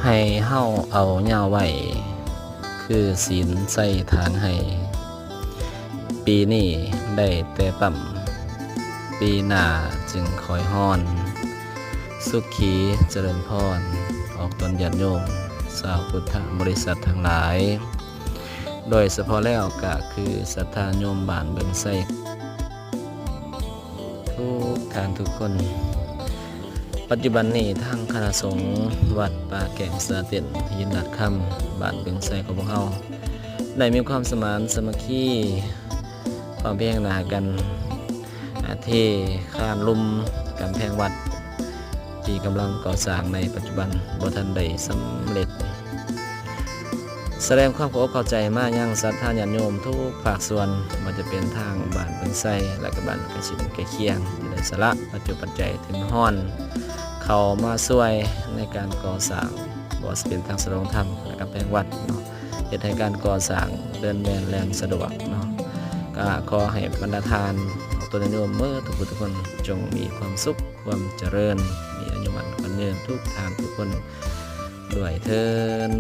ໃຫ້ເຮົາເອົາຍາວໄວ້ ຄືສິນໃສ່ທາງໃຫ້ ປີນີ້ໄດ້ແຕ່ປ້ຳ ປີໜ້າຈຶ່ງຄ່ອຍຮ້ອນ ສຸຂີຈະເລີນພອນ ອອກຕົນຍາດໂຍມ ຊາວພຸດທະບໍລິສັດທັງຫຼາຍ ໂດຍສະເພາະແລ້ວກະຄືສັດທາໂຍມບ້ານບຶງໄຊ ທຸກທ່ານທຸກຄົນ. ປັດຈຸບັນນີ້ທາງຄະນະສົງວັດປ່າແກ້ງສາເຕັນ ຫີນລາດຄຳ ບ້ານບຶງໄຊຂອງພວກເຮົາ ໄດ້ມີຄວາມສະໝານສາມັກຄີ ພ້ອມພຽງໜ້າກັນ ອາ ເທຄານລຸ່ມກຳແພງວັດ ທີ່ກຳລັງກໍ່ສ້າງໃນປັດຈຸບັນບໍ່ທັນໄດ້ສຳເລັດ. ສະແດງຄວາມເຂົ້າອົກເຂົ້າໃຈມາຍັງສັດທາຍາດໂຍມທຸກພາກສ່ວນ, ບໍ່ວ່າຈະເປັນທາງບ້ານບຶງໄຊ ແລະກະບ້ານໃກ້ຊິດໃກ້ຄຽງ ທີ່ໄດ້ສະຫຼະປັດຈຸປັດໄຈທຶນຮອນ ເຂົ້າມາຊ່ວຍໃນການກໍ່ສ້າງ, ບໍ່ວ່າຈະເປັນທາງສະດອງທຳ ແລະກຳແພງວັດເນາະ, ເຮັດໃຫ້ການກໍ່ສ້າງເດີນແລ່ນແລ່ນສະດວກເນາະ. ກະຂໍໃຫ້ບັນດາທ່ານ ອອກຕົນຍາດໂຍມເໝິດທຸກຜູ້ທຸກຄົນ ຈົ່ງມີຄວາມສຸກ ຄວາມຈະເລີນ ມີອາຍຸໝັ້ນຂວັນຍືນທຸກທ່ານທຸກຄົນດ້ວຍເທີ້ນ.